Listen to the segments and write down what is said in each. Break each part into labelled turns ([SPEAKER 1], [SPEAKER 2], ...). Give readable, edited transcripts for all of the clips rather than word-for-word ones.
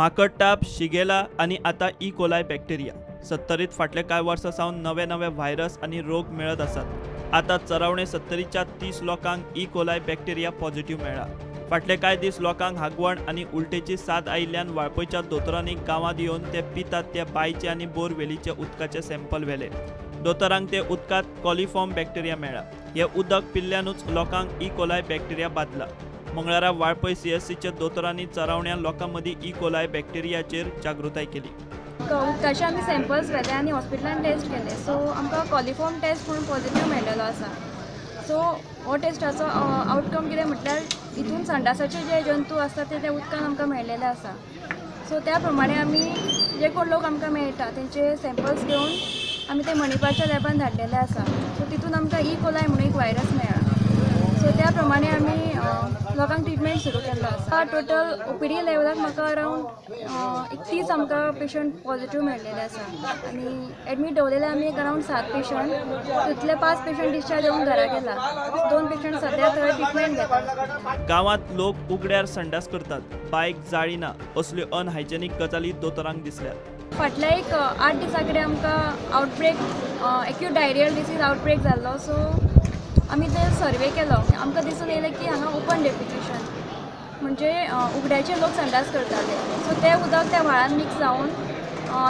[SPEAKER 1] माकडताप, Shigella आनी आतां E coli bacteria. सत्तरीत फाटले कांय वर्सां सावन नवे नवे व्हायरस आनी रोग मेळत आसात. आतां चरावणे सत्तरीच्या 30 लोकांक ई कोलाय बॅक्टेरिया पॉझिटिव्ह मेळ्ळा. फाटले कांय दीस लोकांक हागवण आनी उलटेची साथ आयिल्ल्यान वाळपयच्या दोतोरांनी गांवांत येवन ते पितात त्या बांयचे आनी बोरवेलीचे उदकाचे सॅम्पल व्हेले. दोतोरांक ते उदकांत कॉलिफॉर्म बॅक्टेरिया मेळ्ळा. हे उदक पिल्ल्यानूच लोकांक ई कोलाय बॅक्टेरिया बादला. मंगळारा वाळपय सीएससीच्या दोतोरांनी चरावण्या लोकां मदीं ई कोलाय बॅक्टेरियाचेर जागृताय केली.
[SPEAKER 2] उदकाचे आमी सॅम्पल्स व्हेले आनी हॉस्पिटलान टेस्ट केले. सो आमकां कॉलिफॉर्म टेस्ट म्हणून पॉझिटिव्ह मेळ्ळेलो आसा. सो हो टेस्टाचो आवटकम कितें म्हटल्यार हितून संडासाचे जे जंतू आसता ते त्या उदकान आमकां मेळ्ळेले आसा. सो त्या प्रमाणे आमी जे कोण लोक आमकां मेळटा तेंचे सॅम्पल्स घेवन आमी ते मणिपालच्या लॅबान धाडलेले आसा. सो तितून आमकां ई कोलाय म्हणून एक व्हायरस मेळ्ळा. सो त्या प्रमाणे आमी लोकांक ट्रिटमेंट सुरू केल्लो आसा. टोटल ओपीडी लेवलाक म्हाका अरावंड 31 आमकां पेशंट पॉझिटिव्ह मेळ्ळेले आसा आनी एडमीट दवरलेले आमी एक अरावंड 7 पेशंट. तितले 5 पेशंट डिस्चार्ज जावन घरा गेला. 2 पेशंट सद्या थंय ट्रिटमेंट घेतात.
[SPEAKER 1] गांवांत लोक उगड्यार संडास करतात, बायक जाळी ना, असल्यो अनहायजेनीक गजाली दोतोरांक दिसल्यात.
[SPEAKER 2] फाटल्या एक 8 दिसां कडेन आमकां outbreak, acute diarrhoeal disease outbreak जाल्लो. सो आमी ते सर्वे केलो. आमकां दिसून येयलें की हांगा ओपन डेफिकेशन म्हणजे उगड्याचे लोक संडास करताले. सो तें उदक त्या व्हाळान मिक्स जावन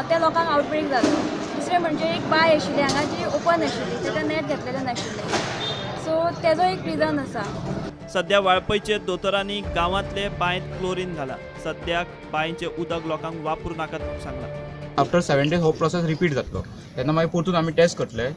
[SPEAKER 2] त्या लोकांक आउटब्रेक जालो. दुसरें म्हणजे एक बांय आशिल्ली हांगा जी ओपन आशिल्ली, ताका नेट घेतलेलें नाशिल्लें. सो तेजो एक रिजन आसा.
[SPEAKER 1] सद्या वाळपयचे दोतोरांनी गांवांतले बांयत क्लोरीन घाला. सद्याक बांयचें उदक लोकांक वापरूं नाकात म्हूण सांगलां.
[SPEAKER 3] आफ्टर 7 डेज हो प्रोसेस रिपीट जातलो. तेन्ना मागीर परतून आमी टेस्ट करतले.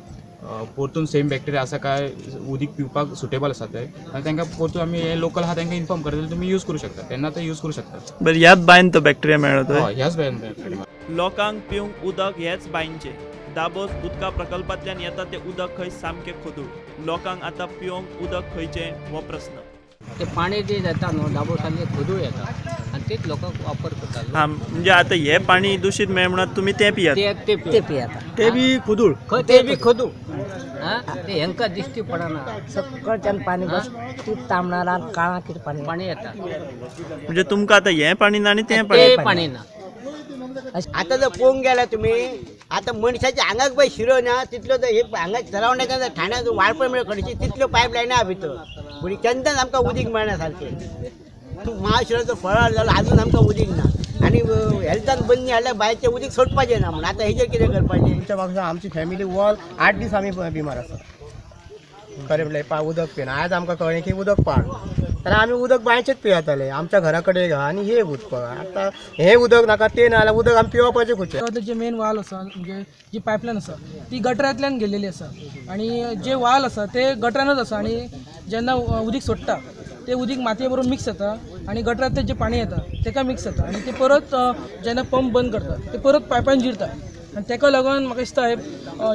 [SPEAKER 3] परतून सेम बॅक्टेरिया आसा काय उदीक पिवपाक सुटेबल आसा ते, आनी तांकां परतून आमी हे लोकल आहा तांकां इन्फॉर्म करतले तुमी यूज करूं शकता, तेन्ना ते यूज करूं शकता.
[SPEAKER 1] बरें, ह्याच बांयन तो बॅक्टेरिया मेळ्ळो?
[SPEAKER 3] हय, ह्याच बांयन बॅक्टेरिया.
[SPEAKER 1] लोकांक पिवंक उदक ह्याच बांयचें. दाबोस उदका प्रकल्पांतल्यान येता तें उदक खंय सामकें खोदूळ. लोकांक आतां पिवंक उदक खंयचें हो प्रस्न.
[SPEAKER 4] ते पाणी जे येता न्हू दाबोसांनी खोदूळ येता आनी तेच लोकांक वापर करतात.
[SPEAKER 1] हां, म्हणजे आतां हें पाणी दुशीत मेळ म्हणून तुमी तें पियात?
[SPEAKER 4] ते पियात.
[SPEAKER 5] ते बी खोदूळ.
[SPEAKER 4] ते बी खोदूळ. हां, ते हेंका दिश्टी पडना.
[SPEAKER 6] सकाळच्यान पाणी बस ती तांबडा काळा कितें पाणी
[SPEAKER 4] पाणी येता.
[SPEAKER 1] म्हणजे तुमकां आतां हें पाणी ना आनी तें पाणी
[SPEAKER 4] ना.
[SPEAKER 5] आतां जर पळोवंक गेल्यार तुमी आतां मनशाच्या आंगाक पळय शिरो ना तितल्यो हे हांगा सरावंडिंगाक ठाण्याक वाळपय म्हळ्यार खंयची तितल्यो पायप लायना भितर. पूण केन्नाच आमकां उदीक मेळना सारकें. महाशिराचो फळार जालो आजून आमकां उदीक ना आनी हेल्थान बंदी हाडल्यार बांयचें उदीक सोडपाचें ना म्हूण आतां हेजेर कितें करपाचें?
[SPEAKER 7] आमच्या बाबतींत आमची फॅमिली ऑल 8 दीस आमी बिमार आसा. खरें म्हणल्यार उदक पिना. आयज आमकां कळ्ळें की उदक पाड, तर आमी उदक बांयचेच पियेताले. आमच्या घरा कडेन आनी हे उदक आतां हें उदक नाका तें ना जाल्यार उदक आमी पिवपाचें खंयचें?
[SPEAKER 8] जे मेन वाल आसा म्हणजे जी पायपलायन आसा ती गटरांतल्यान गेलेली आसा आनी जे वाल आसा ते गटरानूच आसा आनी जेन्ना उदीक सोडटा ते उदीक मातये बरोबर मिक्स जाता आनी गटरांतलें जें पाणी येता तेका मिक्स जाता आनी ते परत जेन्ना पंप बंद करता ते परत पायपान जिरता आनी तेका लागून म्हाका दिसता हे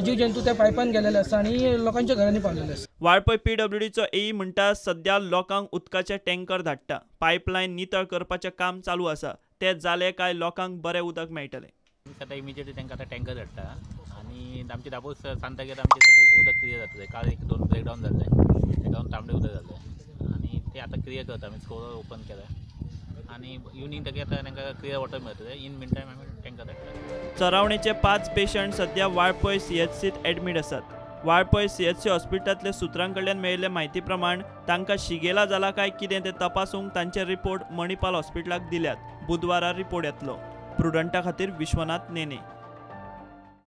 [SPEAKER 8] जीव जंतू त्या पायपान गेलेले आसा आनी लोकांच्या घरांनी पावलेले आसा.
[SPEAKER 1] वाळपय पीडब्ल्यूडीचो एई म्हणटा सद्या लोकांक उदकाचे टँकर धाडटा. पायपलायन नितळ करपाचें काम चालू आसा. तें जालें काय लोकांक बरें उदक मेळटलें.
[SPEAKER 9] आतां इमिजिएटली तांकां आतां टँकर धाडटा आनी आमचे दाबोस सांतागेर आमचें सगळें उदक क्लियर जातलें. काल 1-2 ब्रेकडावन जाल्लें, ताका लागून तांबडें उदक जालें आनी ते आतां क्लियर करता. आमी स्कोर ओपन केला आनी इवनींग ताका आतां तांकां क्लियर वॉटर मेळटलें. इन मिन टायम आमी टँकर धाडटा.
[SPEAKER 1] चरावणेचे 5 पेशंट सद्या वाळपय सीएचसीत एडमीट आसात. वाळपय सीएचसी हॉस्पिटलांतल्या सुत्रां कडल्यान मेळिल्ले म्हायती प्रमाण तांकां शिगेला जाला काय कितें तें तपासूंक तांचे रिपोर्ट मणिपाल हॉस्पिटलाक दिल्यात. बुधवारा रिपोर्ट येतलो. प्रुडंटा खातीर विश्वनाथ नेने.